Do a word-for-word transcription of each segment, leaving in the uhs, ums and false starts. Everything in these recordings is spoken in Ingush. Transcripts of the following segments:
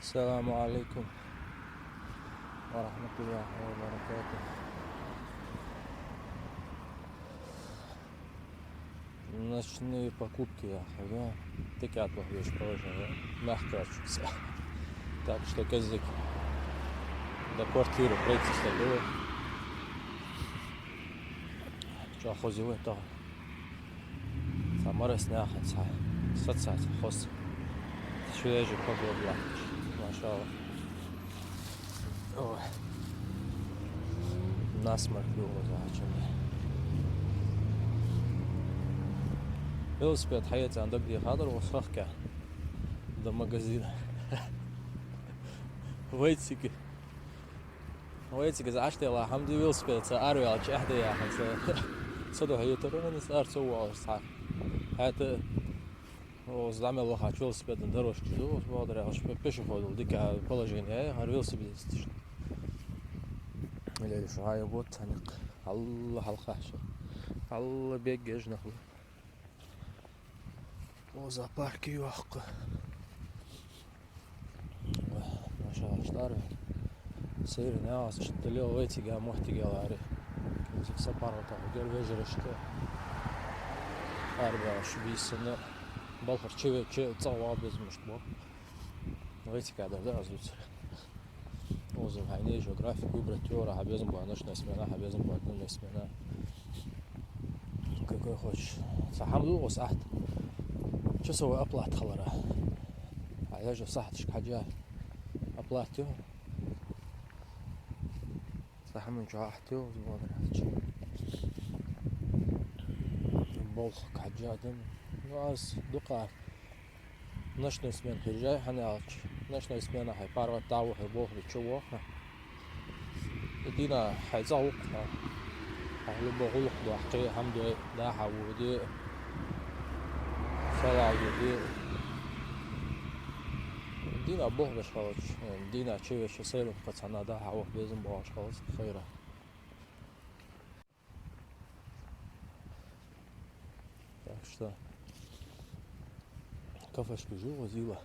السلام عليكم ورحمة الله وبركاته. Ночные покупки, я хьога. Тикет вахьвеш положение. Мягко чуть. Так что кӀеззига до квартиры пройтись дагӀа. Чо хоза вай тагӀа. Цхьа марас наха, цхьа саца, цхьа хоза. Свежий погода латташ. Машалла. Ой. Насморк бил гӀоза хьачунна. Велосипед хьаэца дагадехадар гӀо сахка. До магазина. Вайцига. Вайцига из Ӏаш тела хӀама дий велосипедца араваьлча эхь да яхаш. Ца духьа ютарана ара ца воалаш цхьа. ХӀаьта оз зӀамел вахача велосипедный дорожка ду, оз бохадар яхаш, пе-, пешеходал дика положение, хӀара велосипедисташ. Лели шу хьая бот цхьаьнакх. Алла хьалхаши. Алла беггеш нах ба. О, зоопарке йоккха. Ой, машалла, штар. Сайран яхаш, чу дале вайцига, моттиге лаьрхӀа. Кемсик сапар ватагӀа, гер вежарашта. Арбаш бийсана. Балхар чеве, че, цӀагӀа ваха безам мишта бо. Вайцига дар да аз дувцар. Оза хьайна ещё график выбрать йора, хьа безам ба ночная смена, хьа безам ба дневная смена. Какой хочешь. Цхьа хӀама ду гӀо сахьат. Часовой оплата хилара. Хьа яжа сахьаташка хьежжа оплата ю. Цхьа хӀама чу ахьтел, болх хьежжа дин. Ну, аз дукха ночной смена хержай, хӀана аьлча ночной смена хьай паргӀата дӀавахар болх бе чу воха. Дийнахьа хьай цӀагӀа вукха. Хьай любой гӀулакх дохкий, хӀама дой, дӀа-хьа воде, салам де. Дийнахьа болх беш хилча, дийнахьа чевеча сайранга цхьана дӀа-хьа ваха безам боагӀаш хилац хайра. Так что кафешка жу возила.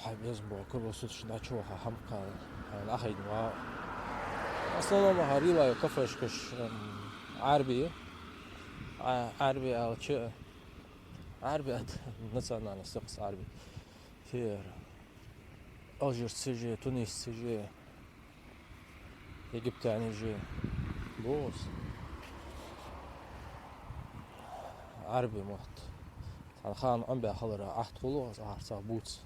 Хьай безам бо круглосуточно чу ваха хӀама кхы, хьайна ахайдна ва. В основном хьарила кафешкаш, эм, Ӏарбий. Ӏа-, Ӏарбий аьлча, Ӏарбий ат национальность яхаш Ӏарбий. Тер алжирцаш, тунисцаш, египтянаш ба уж. Ӏарбий мотт. Цхьан хана Ӏомабаь хилара ахьт хул аз ахьарца бувца.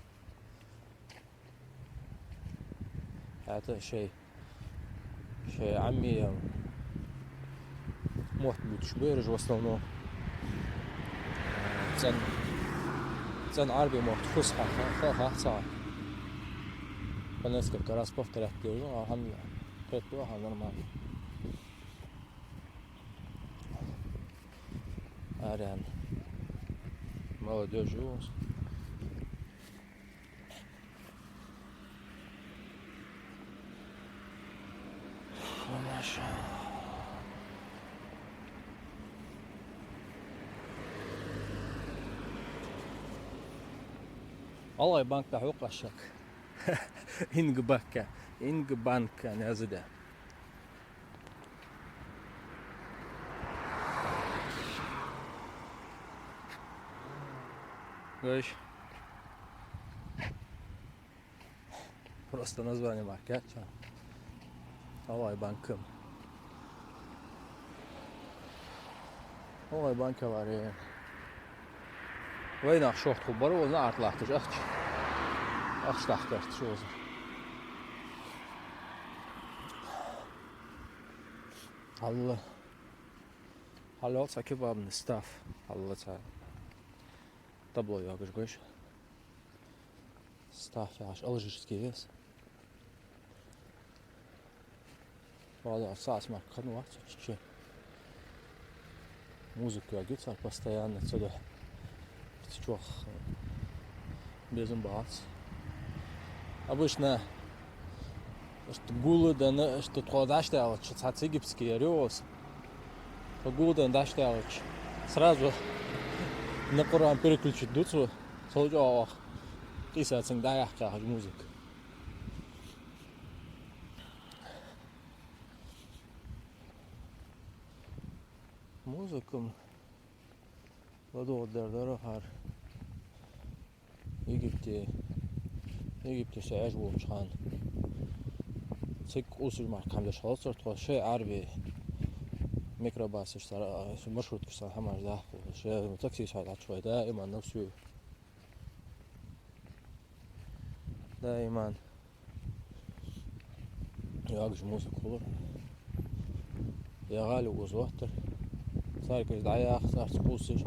ХӀаьта шоай, шоай Ӏамий мотт бувцаш ба ераш в основном. ЦӀена, цӀена Ӏарбий мотт фусхьа ха-, ха-, хац цхьа. По несколько раз повторять деза, а хӀама кхетаду, хӀама нормально. Арен. Молодёжь ю. Маша. ГӀалгӀай банк тӀа хьокхаш шак. Ингбанка. Ингбанка аьнна яздаь. Гой. Просто название мара кхаьча. ГӀалгӀай банк. ГӀалгӀай банк варе. Вайнах шортта хургбар укхаза арт латташ ахча. Ахча тӀа кхаьчташ укхаза. Хьалла. Хьалла цхьа кебабный стаф. Хьалла цхьа табло йоагаш гой шоана. Стаф яхаш алжирский я из. Валлахь, сас мара кхы вац чу. Музыка йоагий цар постоянно цу духьа. Цу чу ваха безам бац. Обычно иштта гулденна, иштта тхо дӀаштаьлча, цхьацца египетский яр ю оз. Тхо гулденна дӀаштаьлча, сразу на Къуръан переключить ду цо, цул чӀоагӀа ваха. Къийса цунга дӀаяьккха яхаш музыка. Музыка-м ладувгӀаргдар дар хӀара Египте, Египте со Ӏеш волча хана. Цига къувсаш мара кхы хӀама деш хилац тхо, шоай Ӏарбий микробасаш цар, а, маршруткаш цар хӀамаш даха. Шоай таксист хьадӀачухой даиман навсуй. Даиман йоагаш музыка хулар. Е гӀали укхаза оттар. Царга из дӀаяха, царца къувсаш.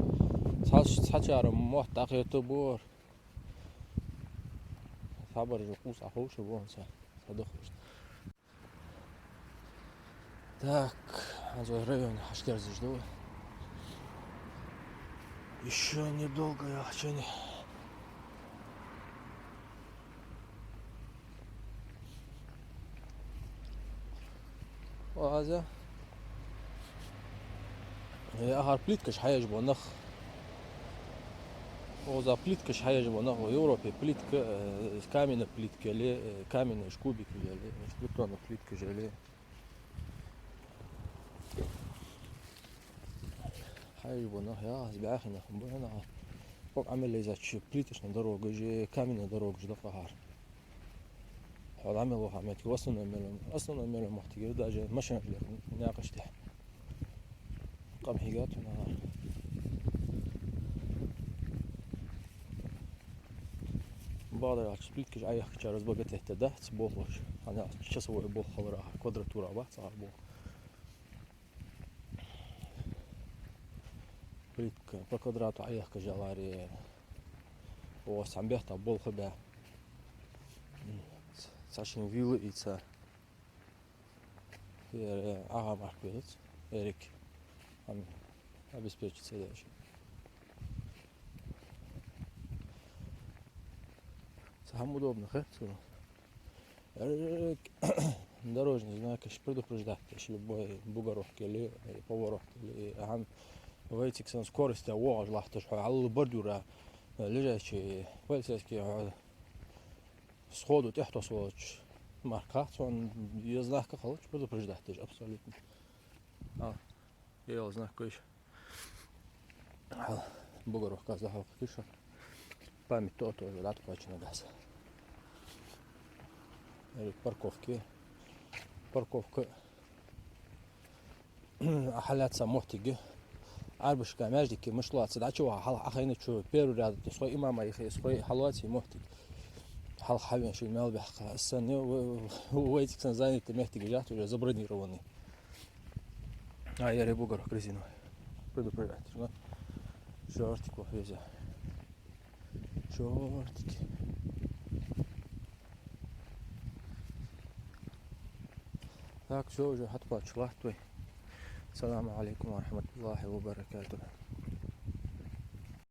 Цхьа-, цхьачар мотт дӀакхетабора. Цхьабараш къувса Ӏоховша боханца, цхьа дахалуш. Так, хӀанз вай районе хьашт керзаш да вай. Ещё недолго яхача. О, аза. Э, ахар плиткаш хьаеш бола нах. Оза плиткаш хьаеш бола нах, в Европе плитка, э, каменная плитка или, э, каменные кубики или, э, бетонная плитка или. Хьаеш бола нах, я, аз бяхи нах, бу нах. Кхо Ӏамал лезача плиточная дорога же, каменная дорога же да кхахьар. Хьо дӀа мел ваха моттиг, основной мел, основной мел моттиг, даже машинаш леха наькъаш тӀа. Къам хьийгад хьона. Бакъдар аьлча, плиткаш Ӏояхкача разбогатеть дац болхлоша. ХӀана аьлча часовой болх хилар ахар, квадратура бац ахар болх. Плитка по квадрату Ӏояхкаш яларе. Оаха цхьан бетта болх бе. Цхьа шин вилла ийца. Ер, э, Ӏаха марк велац. Эрик. Ам обеспечить ца деш. Цхьа хӀама удобно хет цунах. Э, дорожный знакаш предупреждать деш, любой бугорок или, э, поворот или, э, хӀама, вай цига санна скоростьтех воагӀаш латташ, хьо хьал бордюра, э, лежачий полицейский, хьо сходу тӀехьа тосса волча марк хац хьона, е знак хилча предупреждать деш абсолютно. А, е знак кхоачаш. Хьал бугорок аз хьалха кхиша. Память то тоже дӀатӀакхоачаш нагахьа. Или парковки. Парковка. Хьалаьца моттиг. Ӏарбашка маьждиге мишта лоац, дӀачуваха хьалха Ӏохайнача первый ряда тӀа схой имама ихе, схой хьалоаций моттиг. Хьалха хьавена ший мел баьхка. Сан, в-, в-, вай цига санна занятый моттиг яц уже забронированный. А, ер бугорок резиновый. Предупреждать, ну. Чёртик вох веза. Чёртик. Так, всё, уже хьатӀакхоачаш латт вай. Саламу алейкум ва рахматуллахи ва баракатух.